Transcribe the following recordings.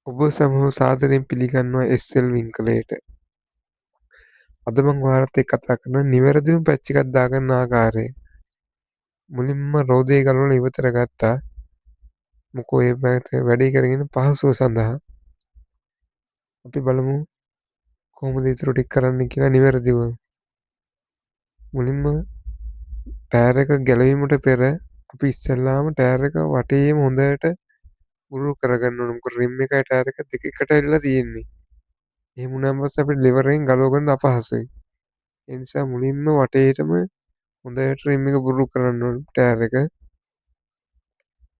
ඔබ සැමව සාදරයෙන් පිළිගන්නවා SL වින්කලයට. අද මං ඔයාලත් එක්ක කතා කරන නිවැරදිවම පැච් එකක් දාගන්න ආකාරය. මුලින්ම රෝදේ ගලවලා ඉවතට ගත්තා. මොකෝ ඒ වැඩේ කරගෙන පහසුව සඳහා. අපි බලමු කොහොමද ඉතුරු ටික කරන්න කියලා නිවැරදිව. මුලින්ම ටයර් එක ගැලවීමට පෙර අපි ඉස්සෙල්ලාම ටයර් එක වටේම හොඳට බුරුල් කරගන්න ඕනේ. මොකද රිම් එකයි ටයර් එක දෙක එකට ඇවිල්ලා තියෙන්නේ. එහෙම වුණාන් පස්සේ අපිට ලිවර් එකෙන් ගලව ගන්න අපහසුයි. ඒ නිසා මුලින්ම වටේටම හොඳට රිම් එක බුරුල් කරන්න ඕනේ ටයර් එක.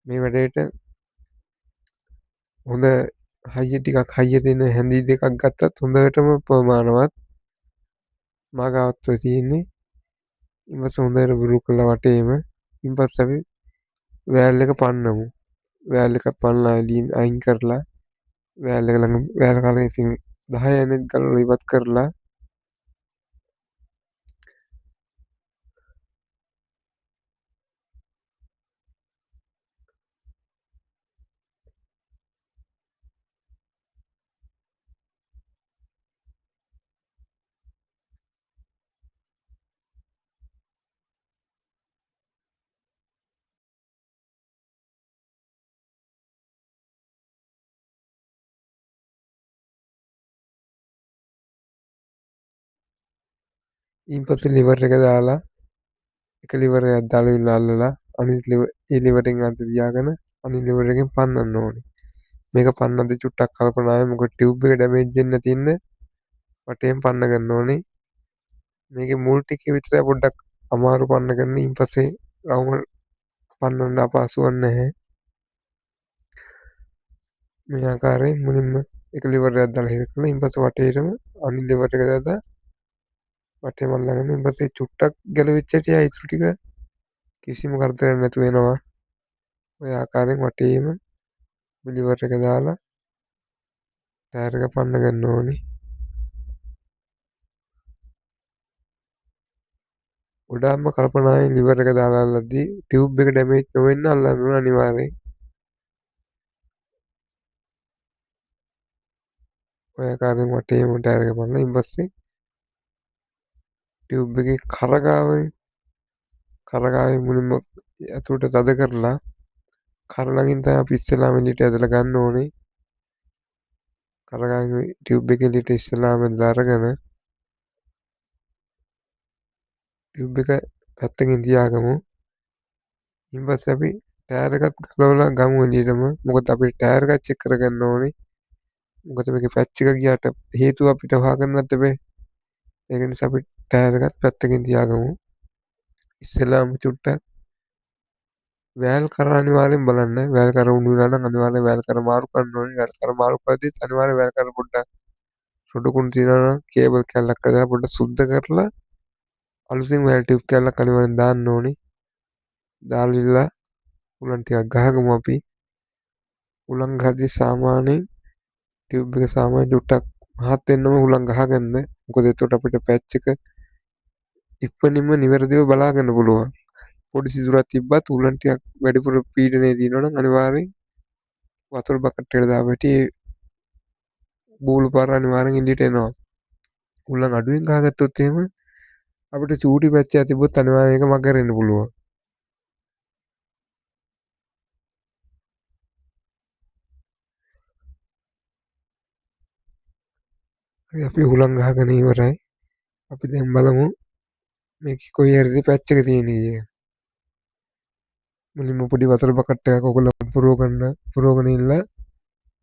මේ වැඩේට හොඳ හයිය ටිකක් හයිය දෙන හැඳි දෙකක් ගත්තත් හොඳටම ප්‍රමාණවත්. මා ගාවත් ඔය තියෙන්නේ. ඊට පස්සේ හොඳට බුරුල් කරලා වටේම ඊට පස්සේ අපි වෑල් එක පන්නමු. වෑල් එක පන්නලා එළියෙන් අයින් කරලා වෑල් එක ළඟ වෑල් කරේ ඉතින් 10 යනෙත් ගලවලා ඉවත් කරලා ඊට පස්සේ ලිවර් එක දාලා එක ලිවර් එකක් දාලා ඉල්ල අල්ලලා අනිත් ලිවර් ඒ ලිවර් එකෙන් අත තියාගෙන අනිත් ලිවර් එකෙන් පන්නන්න ඕනේ. මේක පන්නද්දි චුට්ටක් කල්පනාවෙන් මොකද ටියුබ් එක ඩැමේජ් වෙන්න නැති ඉන්න වටේම පන්න ගන්න ඕනේ. මේකේ මුල් ටිකේ විතරයි පොඩ්ඩක් අමාරු පන්න ගන්න. ඊට පස්සේ රවුම පන්නන්න අපහසුවක් නැහැ. මේ ආකාරයෙන් මුලින්ම එක ලිවර් එකක් දාලා හිර කරලා ඊට පස්සේ වටේටම අනිත් ලිවර් එක දාලා වටේම අල්ලගෙන ඊට පස්සේ චුට්ටක් ගැලවිච්ච හැටි ආයෙ ඉතුරු ටික කිසිම කරදරයක් නැතුව එනවා. ඔය ආකාරයෙන් වටේම ලිවර් එක දාලා ටයර් එක පන්න ගන්න ඕනේ. ගොඩාක්ම කල්පනාවෙන් ලිවර් එක දාලා අල්ලද්දී ටියුබ් එක ඩැමේජ් නොවෙන්න අල්ලන්න ඕන අනිවාර්යෙන්. ඔය ආකාරයෙන් වටේම ටයර් එක පන්නලා ඊට පස්සේ ටියුබ් එකේ කරගාවේ මුලින්ම ඇතුළට තද කරලා කර ළඟින් තමයි අපි ඉස්සෙල්ලාම එළියට ඇදලා ගන්න ඕනේ. කරගාවේ ටියුබ් එකේ එළියට ඉස්සෙල්ලාම ඇදලා අරගෙන ටියුබ් එක පැත්තකින් තියාගමු. ඊට පස්සේ අපි ටයර් එකත් ගලවලා ගමු එළියටම. මොකද අපි ටයර් එකත් චෙක් කරගන්න ඕනේ. මොකද මේකේ පැච් එක ගියාට හේතුව අපිට හොයාගන්නත් එපේ. ඒක නිසා අපි ටයර් එකත් පැත්තකින් තියාගමු. ඉස්සෙල්ලාම චුට්ටක් වෑල් කර අනිවාර්යෙන් බලන්න. වෑල් කර උණු වෙලා නම් අනිවාර්යෙන් වෑල් කර මාරු කරන්න ඕනේ. වෑල් කර මාරු කරද්දිත් අනිවාර්යෙන් වෑල් කර පොඩ්ඩක් රොඩු කුණු තියෙනවා නම් කේබල් කැල්ලක් කරලා පොඩ්ඩක් සුද්ධ කරලා අලුතින් වෑල් ටියුබ් කැල්ලක් අනිවාර්යෙන් දාන්න ඕනේ. දාලා ඉල්ලලා උලන් ටිකක් ගහගමු අපි. උලන් ගහද්දි සාමාන්‍යයෙන් ටියුබ් එක සාමාන්‍ය චුට්ටක් මහත් වෙන්නම උලන් ගහගන්න. මොකද එතකොට අපිට පැච් එක ඉක්මනින්ම නිවැරදිව බලා ගන්න පුළුවන්. පොඩි සිදුරක් තිබ්බත් උලන් ටිකක් වැඩිපුර පීඩනය තියෙනවා නම් අනිවාර්යෙන් වතුර බකට් එකට දාපු හැටි ඒ බූලු පාර අනිවාර්යෙන් එළියට එනවා. උලන් අඩුවෙන් ගහගත්තොත් එහෙම අපිට චූටි පැච් එකක් තිබ්බොත් අනිවාර්යෙන් ඒක මග ඇරෙන්න පුළුවන්. හරි අපි උලන් ගහගෙන ඉවරයි. අපි දැන් බලමු මේකේ කොයි හරිද පැච් එක තියෙන්නේ කියලා. මුලින්ම පොඩි වතුර බකට් එකක් ඔයගොල්ලෝ පුරවගෙන ඉන්න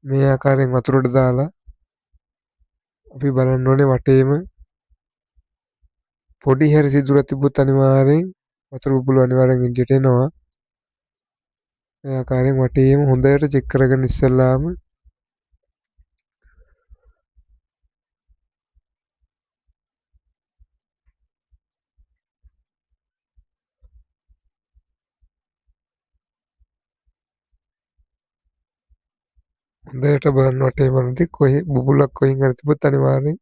මේ ආකාරයෙන් වතුරට දාලා අපි බලන්න ඕනේ වටේම පොඩි හරි සිදුරක් තිබ්බොත් අනිවාර්යෙන් වතුර බුබුලු අනිවාර්යෙන් එළියට එනවා. මේ ආකාරයෙන් වටේම හොඳට චෙක් කරගෙන ඉස්සෙල්ලාම හොඳට බලන්න වටේ බලද්දි කොහේ බුබුලක් කොහෙන් හරි තිබ්බොත් අනිවාර්යෙන්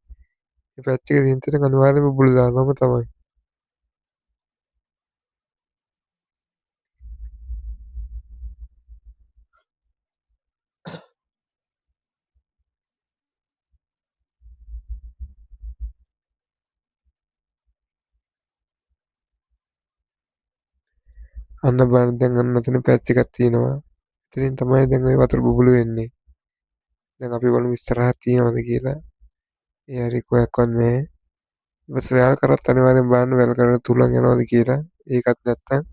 මේ පැච් එක තියෙන තැනක අනිවාර්යෙන්ම බුබුලු දානවම තමයි. අන්න බලන්න දැන් අන්න අතන පැච් එකක් තියෙනවා. එතනින් තමයි දැන් ඔය වතුර බුබුලු වෙන්නේ. දැන් අපි බලමු ඉස්සරහා තියෙනවද කියලා. ඒ හරි කොහොක්වත් නෑ. ඊට පස්සේ වැල් කරත් අනිවාර්යෙන් බලන්න වැල් කරලා තුලන් යනවද කියලා. ඒකත් නැත්තම්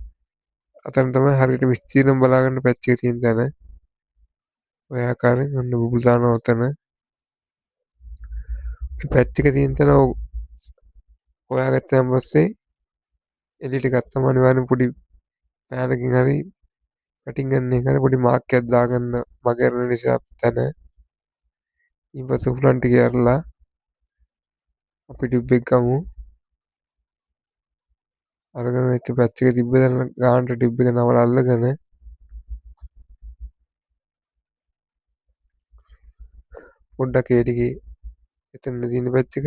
අතන තමයි හරියට විස්තීර්ණම බලාගන්න පැච් එක තියෙන තැන. ඔය ආකාරයෙන් ඔන්න බුබුලු දානවා ඔතන. ඔය පැච් එක තියෙන තැන හොයාගත්තන් පස්සේ එළියට ගත්තම අනිවාර්යෙන් පොඩි පෑනකින් හරි කටින් ගන්න එක හරි පොඩි මාක් එකක් දාගන්න මග ඇරෙන නිසා තැන. ඊට පස්සේ උලන් ටික ඇරලා අපි ටියුබ් එක ගමු. අරගෙන ඉතින් පැච් එක තිබ්බ තැන ගානට ටියුබ් එක නවලා අල්ලගෙන පොඩ්ඩක් ඒ ටිකේ එතන තියෙන පැච් එක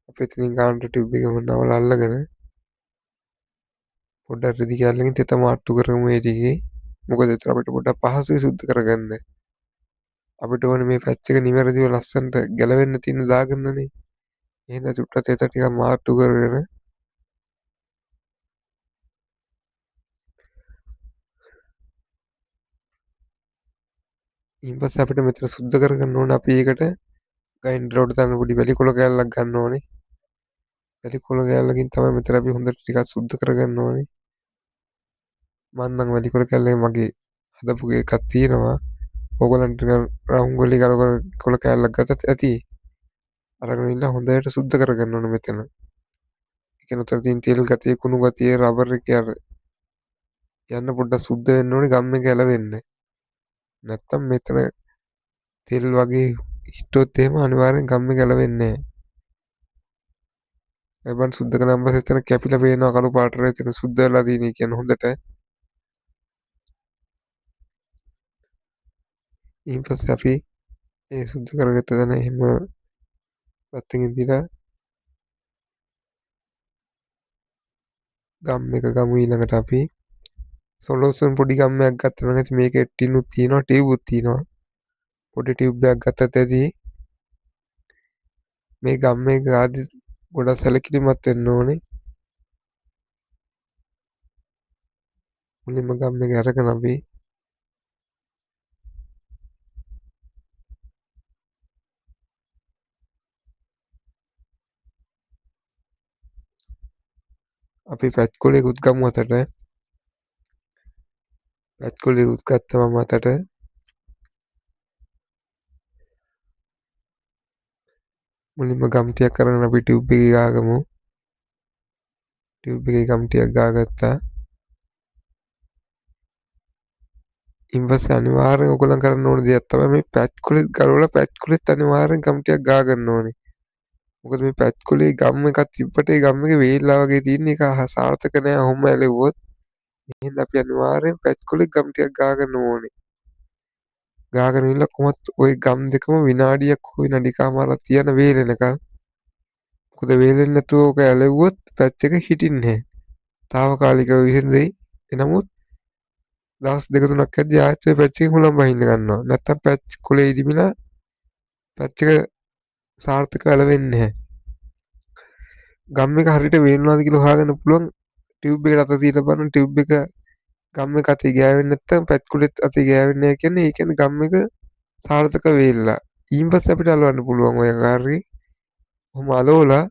අපි එතනින් ගානට ටියුබ් එක නවලා අල්ලගෙන පොඩ්ඩක් රෙදි කෑල්ලකින් තෙත මාට්ටු කරමු ඒ ටිකේ. මොකද එතන අපිට පොඩ්ඩක් පහසුයි සුද්ධ කරගන්න. අපිට ඕනේ මේ පැච් එක නිවැරදිව ලස්සනට ගැලවෙන්න තියෙන දාගන්නනේ. එහෙනම් චුට්ටක් තෙත ටිකක් මාට්ටු කරගෙන ඊට පස්සේ අපිට මෙතන සුද්ධ කරගන්න ඕනේ. අපි ඒකට ග්‍රයින්ඩර් උඩ දාන පොඩි වැලි කොළ කෑල්ලක් ගන්න ඕනේ. වැලි කොළ කෑල්ලකින් තමයි මෙතන අපි හොඳට ටිකක් සුද්ධ කරගන්න ඕනේ. මං නම් වැලි කොළ කෑල්ලේ මගේ හදපු එකක් තියෙනවා. ඕගොල්ලන්ට නිකන් රවුම් වැලි කොළ කෑල්ලක් ගත්තත් ඇති. අරගෙන ඉන්න හොඳට සුද්ධ කරගන්න ඕනේ මෙතන. ඒ කියන්නේ උතන තියෙන තෙල් ගතිය, කුණු ගතිය, රබර් එකේ අර යන්න පොඩ්ඩක් සුද්ධ වෙන්න ඕනේ ගම් එක ඇලවෙන්න. නැත්තම් මෙතන තෙල් වගේ හිට්ටොත් එහෙම අනිවාර්යෙන් ගම් එක ඇලවෙන්නේ නෑ. ඒ බන් සුද්ධ කළාන් පස්සේ එතන කැපිලා පේනවා කළු පාටට එතන සුද්ධ වෙලා තියෙන කියන්නේ හොඳට. ඊට පස්සේ අපි ඒ සුද්ධ කරගත්ත තැන එහෙම පැත්තකින් තියලා ගම් එක ගමු. ඊළඟට අපි සොලොසන් පොඩි ගම් එකක් ගත්තා නම් ඉතින් මේකේ ටිනුත් තියෙනවා, ටියුබුත් තියෙනවා. පොඩි ටියුබ් එකක් ගත්තත් ඇති. මේ ගම් එක ගාදි ගොඩක් සැලකිලිමත් වෙන්න ඕනේ. මුලින්ම ගම් එක අරගෙන අපි පැච් කොලේකුත් ගමු අතට. පැච් කොලේකුත් ගත්තා මම අතට. මුලින්ම ගම් ටිකක් අරගෙන අපි ටියුබ් එකේ ගාගමු. ටියුබ් එකේ ගම් ටිකක් ගාගත්තා. ඊට පස්සේ අනිවාර්යෙන් ඔයගොල්ලන් කරන්න ඕන දෙයක් තමයි මේ පැච් කොලෙත් ගලවලා පැච් කොලෙත් අනිවාර්යෙන් ගම් ටිකක් ගාගන්න ඕනේ. මොකද මේ පැච් කොලේ ගම් එකක් තිබ්බට ඒ ගම් එක වේල්ලා වගේ තියෙන එක සාර්ථක නෑ ඔහොම ඇලෙව්වොත්. එහෙනම් අපි අනිවාර්යෙන් පැච් කොලේ ගම් ටිකක් ගාගන්න ඕනේ. ගාගෙන ඉන්න කොහොමත් ওই ගම් දෙකම විනාඩියක් හෝ විනාඩි එකමාරක් තියන වේලෙනකන්. මොකද වේලෙන්නේ නැතුව ඔක ඇලෙව්වොත් පැච් එක හිටින්නේ නෑ. තාවකාලිකව විසඳෙයි. එනමුත් දවස් දෙක තුනක් යද්දි ආයෙත් ඔය පැච් එකෙන් හුලම් බහින්න ගන්නවා. නැත්තම් පැච් කොලේ ඉදිමිලා පැච් එක සාර්ථකව ඇලවෙන්නේ නැහැ. ගම් එක හරියට වේලුණාද කියලා හොයාගන්න පුළුවන්. ටියුබ් එකට අත තියලා බලන්න ටියුබ් එක ගම් එක අතේ ගෑවෙන්නේ නැත්තම් පැච් කොලෙත් අතේ ගෑවෙන්නේ නැහැ කියන්නේ ඒ කියන්නේ ගම් එක සාර්ථක වේලලා. ඊන් පස්සේ අපිට අලවන්න පුළුවන් ඔය කාර්යය. ඔහොම අලවලා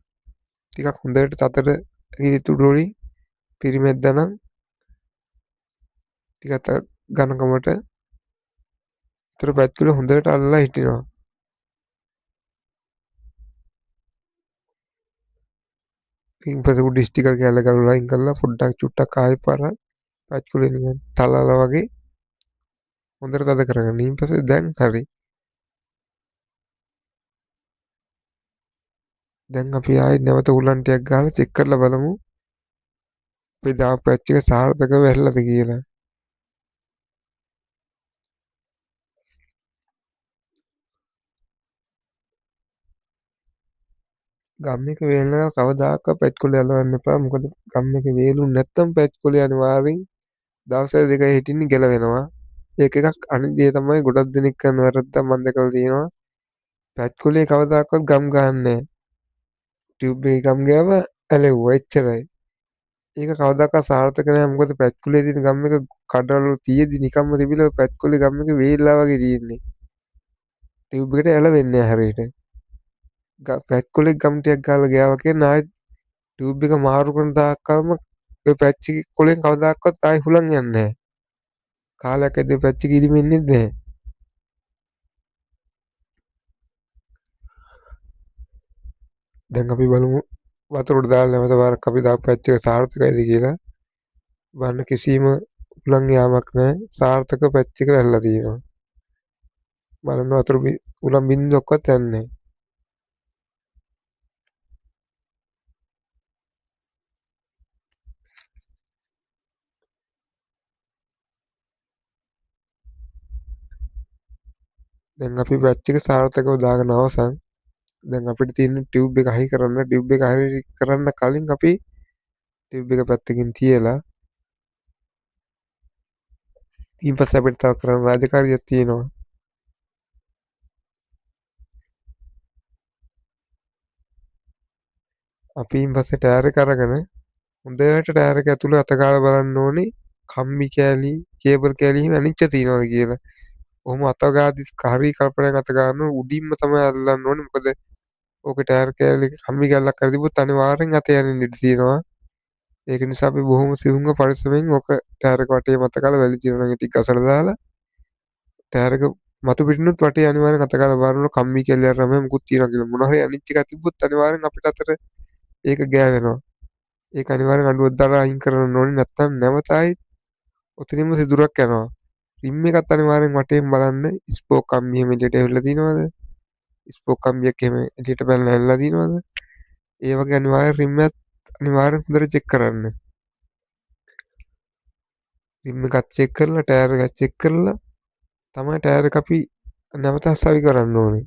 ටිකක් හොඳට තතට කිරි තුඩු වලින් පිරිමැද්දා නම් ටිකක් ඝනකමට ඒතර පැච් කොලේ හොඳට අල්ලලා හිටිනවා. ඊන් පස්සේ උඩ ස්ටිකර් කෑල්ල ගලවලා අයින් කරලා පොඩ්ඩක් චුට්ටක් ආයෙ පාරක් පැච් කොලේ නිකන් තලලා වගේ හොඳට තද කරගන්න. ඊන් පස්සේ දැන් හරි. දැන් අපි ආයෙ නැවත උලන් ටිකක් ගහලා චෙක් කරලා බලමු අපි දාපු පැච් එක සාර්ථකව වැහිලාද කියලා. ගම් එක වේලනවා කවදාකවත් පැච් කොලේ අලවන්න එපා. මොකද ගම් එක වේලුනේ නැත්තම් පැච් කොලේ අනිවාර්යෙන් දවස් දෙකයි හිටින්නේ ගැලවෙනවා. ඒක එකක්. අනිත් දේ තමයි ගොඩක් දෙනෙක් කරන වැරද්දක් මම දැකලා තියෙනවා. පැච් කොලේ කවදාකවත් ගම් ගහන්නේ නැහැ. ටියුබ් එකේ ගම් ගෑවා ඇලෙව්වා එච්චරයි. ඒක කවදාකවත් සාර්ථක නෑ. මොකද පැච් කොලේ තියෙන ගම් එක කඩවල තියෙදි නිකම්ම තිබිලා පැච් කොලේ ගම් එක වේලිලා වගේ තියෙන්නේ. ටියුබ් එකට ඇලවෙන්නේ නෑ හරියට. පැච් කොලේ ගම් ටිකක් ගාලා ගියාව කියන්නේ ආයෙත් ටියුබ් එක මාරු කරන තාක්කල්ම ඔය පැච් එක කොලෙන් කවදාකවත් ආයෙ හුලං යන්නේ නෑ. කාලයක් ඇද්දි පැච් එක ඉදිමෙන්නෙත් නෑ. දැන් අපි බලමු වතුරට දාලා නැවත වාරක් අපි දාපු පැච් එක සාර්ථකයිද කියලා. බලන්න කිසිම හුලං යාමක් නෑ. සාර්ථක පැච් එක වැල්ලා තියෙනවා. බලන්න වතුර හුලං බින්දුවක්වත් යන්නේ නෑ. දැන් අපි පැච් එක සාර්ථකව දාගෙන අවසන්. දැන් අපිට තියෙන ටියුබ් එක හයි කරන්න. ටියුබ් එක හයි කරන්න කලින් අපි ටියුබ් එක පැත්තකින් තියලා ඊට පස්සේ අපිට තව කරන්න රාජකාරියක් තියෙනවා. අපි ඊට පස්සේ ටයර් එක අරගෙන හොඳට ටයර් එක ඇතුළේ අත ගාලා බලන්න ඕනේ කම්බි කෑලි, කේබල් කෑලි එහෙම ඇනිච්ච තියෙනවද කියලා. ඔහොම අත ගාදි හරි කල්පනාවෙන් අත ගන්න උඩින්ම තමයි අල්ලන්න ඕනේ. මොකද ඕකේ ටයර් කෑලි කම්බි කෑල්ලක් හරි තිබ්බොත් අනිවාර්යෙන් අත යන්න ඉඩ තියෙනවා. ඒක නිසා අපි බොහොම සියුම්ව පරිස්සමෙන් ඕක ටයර් එක වටේ මත කාලා වැලි තියෙනවා නම් ඒ ටික ගසලා දාලා ටයර් එක මතු පිටිනුත් වටේ අනිවාර්යෙන් අත ගාලා බලන්න ඕන කම්බි කෑලි අරන් මොකුත් තියෙනවා කියලා. මොන හරි අනිච්ච එකක් තිබ්බොත් අනිවාර්යෙන් අපිට අතට ඒක ගෑවෙනවා. ඒක අනිවාර්යෙන් අඩුවක් දාලා අයින් කරන්න ඕනේ. නැත්තම් නැවත ආයෙත් ඔතනින්ම සිදුරක් යනවා. රිම් එකත් අනිවාර්යෙන් වටේම බලන්න. ස්පෝක් කම්බි එහෙම එළියට ඇවිල්ලා තියෙනවද? ස්පෝක් කම්බියක් එහෙම එළියට පැනලා ඇවිල්ලා තියෙනවද? ඒ වගේ අනිවාර්යෙන් රිම් එකත් අනිවාර්යෙන් හොඳට චෙක් කරන්න. රිම් එකත් චෙක් කරලා ටයර් එකත් චෙක් කරලා තමයි ටයර් එක අපි නැවත සවි කරන්න ඕනේ.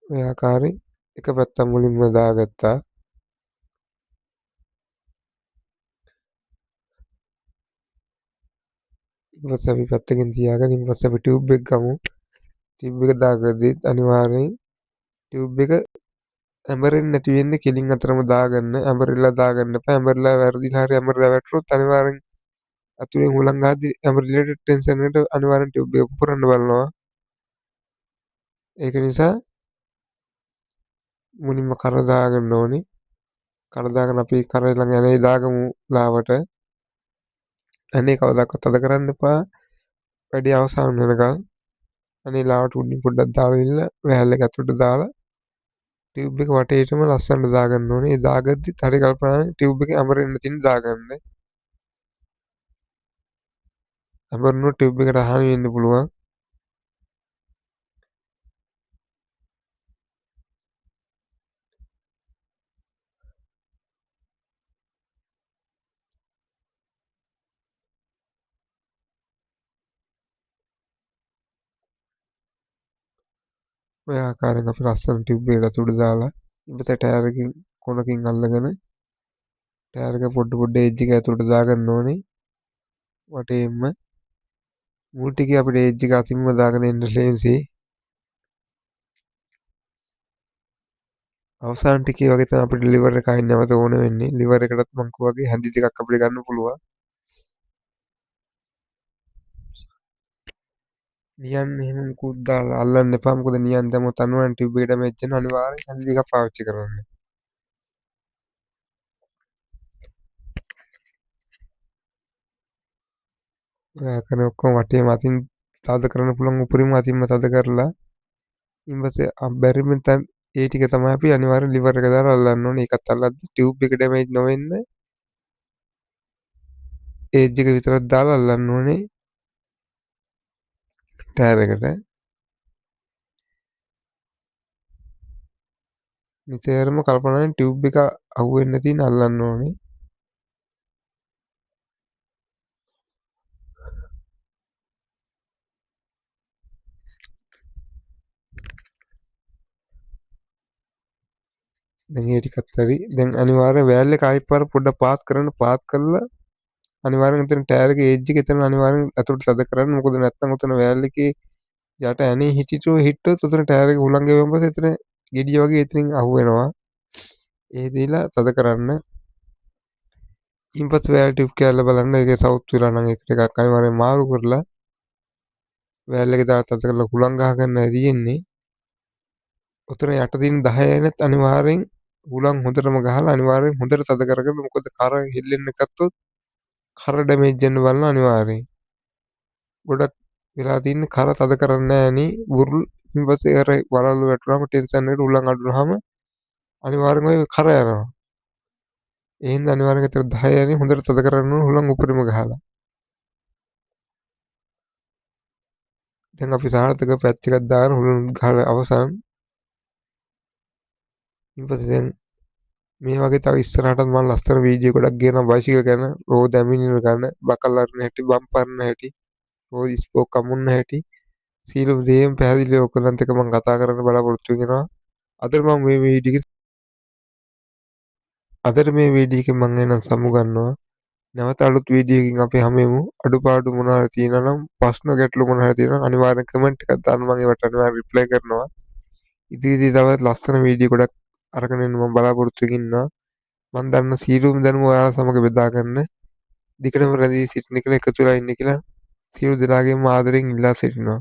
ඔය ආකාරයෙන් එක පැත්තක් මුලින්ම දාගත්තා. ඊට පස්සේ අපි පැත්තකින් තියාගෙන ඊට පස්සේ අපි ටියුබ් එක ගමු. ටියුබ් එක දාගද්දිත් අනිවාර්යෙන් ටියුබ් එක ඇඹරෙන්නේ නැති වෙන්න කෙලින් අතරම දාගන්න. ඇඹරිලා දාගන්න එපා. ඇඹරිලා වැරදිලා හරි ඇඹරිලා වැටුනොත් අනිවාර්යෙන් අතුරෙන් හුලං ගහද්දි ඇඹරිලට ටෙන්ෂන් එකට අනිවාර්යෙන් ටියුබ් එක පුපුරන්න බලනවා. ඒක නිසා මුලින්ම කර දාගන්න ඕනේ. කර දාගෙන අපි කර ළඟ ඇනේ දාගමු ලාවට. ඇනේ කවදාකවත් අද කරන්න එපා. වැඩි අවසන් වෙනකන් අනේ ලාවට උඩින් පොඩ්ඩක් දාලා ඉන්න වැහැල් එක ඇතුළට දාලා ටියුබ් එක වටේටම ලස්සනට දාගන්න ඕනේ. ඒ දාගද්දිත් හරි කල්පනාවෙන් ටියුබ් එක ඇඹරෙන්න තියෙන දාගන්න. ඇඹරුණොත් ටියුබ් එකට හානි වෙන්න පුළුවන්. ඔය ආකාරයෙන් අපි ලස්සන ටියුබ් එකට ඇතුළට දාලා ඊට පස්සේ ටයර් එකකින් කොනකින් අල්ලගෙන ටයර් එක පොඩ පොඩ එජ් එක ඇතුළට දාගන්න ඕනේ. වටේම මුල් ටිකේ අපිට එජ් එක අතින්ම දාගෙන එන්න ලේසි. අවසාන ටිකේ වගේ තමයි අපිට ලිවර් එක ආයි නැවත ඕන වෙන්නේ. ලිවර් එකටත් මං කිව්වා වගේ හැඳි දෙකක් අපිට ගන්න පුළුවන්. නියන් එහෙම මුකුත් දාලා අල්ලන්න එපා. මොකද නියන් දැම්මොත් අනිවාර්යෙන් ටියුබ් එක ඩැමේජ් වෙනවා. අනිවාර්යෙන් හැඳි දෙකක් පාවිච්චි කරන්න. ඔය කරන ඔක්කොම වටේම අතින් තද කරන්න පුළුවන් උපරිම අතින්ම තද කරලා ඊට පස්සේ බැරිම තැන් ඒ ටික තමයි අපි අනිවාර්යෙන් ලිවර් එක දාලා අල්ලන්න ඕනේ. ඒකත් අල්ලද්දි ටියුබ් එක ඩැමේජ් නොවෙන්න ඒජ් එක විතරක් දාලා අල්ලන්න ඕනේ ටයර් එකට. නිතරම කල්පනාවෙන් ටියුබ් එක අහුවෙන්න තියෙන අල්ලන්න ඕනේ. දැන් ඒ ටිකත් හරි. දැන් අනිවාර්යෙන් වෑල් එක ආයි පාර පොඩ්ඩක් පාත් කරන්න. පාත් කරලා අනිවාර්යෙන් එතන ටයර් එකේ එජ් එක එතන අනිවාර්යෙන් ඇතුළට තද කරන්න. මොකද නැත්නම් ඔතන වෑල් එකේ යට ඇනේ හිටියොත් ඔතන ටයර් එක හුලං ගෙවුවම පස්සේ එතන ගෙඩිය වගේ එතනින් අහු වෙනවා. ඒ දීලා තද කරන්න. ඊට පස්සේ වෑල් ටියුබ් කෑල්ල බලන්න ඒකේ සවුත් වෙලා නම් ඒක ටිකක් අනිවාර්යෙන් මාරු කරලා වෑල් එක දාලා තද කරලා හුලං ගහ ගන්න තියෙන්නේ. ඔතන යට තියෙන 10 එනත් අනිවාර්යෙන් හුලං හොඳටම ගහලා අනිවාර්යෙන් හොඳට තද කරගන්න. මොකද කර හෙල්ලෙන්න ගත්තොත් කර ඩැමේජ් වෙන්න බලන අනිවාර්යෙන්. ගොඩක් වෙලා තියෙන්නේ කර තද කරන්නේ නෑනේ බුරුල්. ඊට පස්සේ අර වලල්ල වැටුනම ටෙන්ෂන් එකට හුලං අඩු වුනහම අනිවාර්යෙන්ම ඔය කර යනවා. ඒ හින්දා අනිවාර්යෙන් අතර 10 යන්නේ හොඳට තද කරන්න ඕන හුලං උපරිම ගහලා. දැන් අපි සාර්ථක පැච් එකක් දාන හුලං ගහලා අවසන්. ඊට පස්සේ දැන් මේ වගේ තව ඉස්සරහටත් මම ලස්සන වීඩියෝ ගොඩක් ගේනවා බයිසිකල් ගැන, රෝද ඇමිනින ගැන, බකල් අරින හැටි, බම්පර් අරින හැටි, රෝද ස්පෝක් අමුණන හැටි, සියලුම දේම පැහැදිලිව ඔයගොල්ලන්ත් එක්ක මම කතා කරන්න බලාපොරොත්තු වෙනවා. අද මම මේ වීඩියෝ එකේ අදට මේ වීඩියෝ එකෙන් මම එහෙනම් සමුගන්නවා. නැවත අලුත් වීඩියෝ එකකින් අපි හමු වෙමු. අඩුපාඩු මොනවා හරි තියෙනවා නම්, ප්‍රශ්න ගැටලු මොනවා හරි තියෙනවා නම් අනිවාර්යෙන් කමෙන්ට් එකක් දාන්න, මම ඒවට අනිවාර්යෙන් රිප්ලයි කරනවා. ඉදිරියේදී තවත් ලස්සන වීඩියෝ ගොඩක් අරගෙන එන්න මම බලාපොරොත්තු වෙමින් ඉන්නවා. මම දන්න සියලුම දැනුම ඔයාලා සමග බෙදා ගන්න. දිගටම රැඳී සිටින්න කියලා, එකතු වෙලා ඉන්න කියලා සියලු දෙනාගේම ආදරෙන් ඉල්ලා සිටිනවා.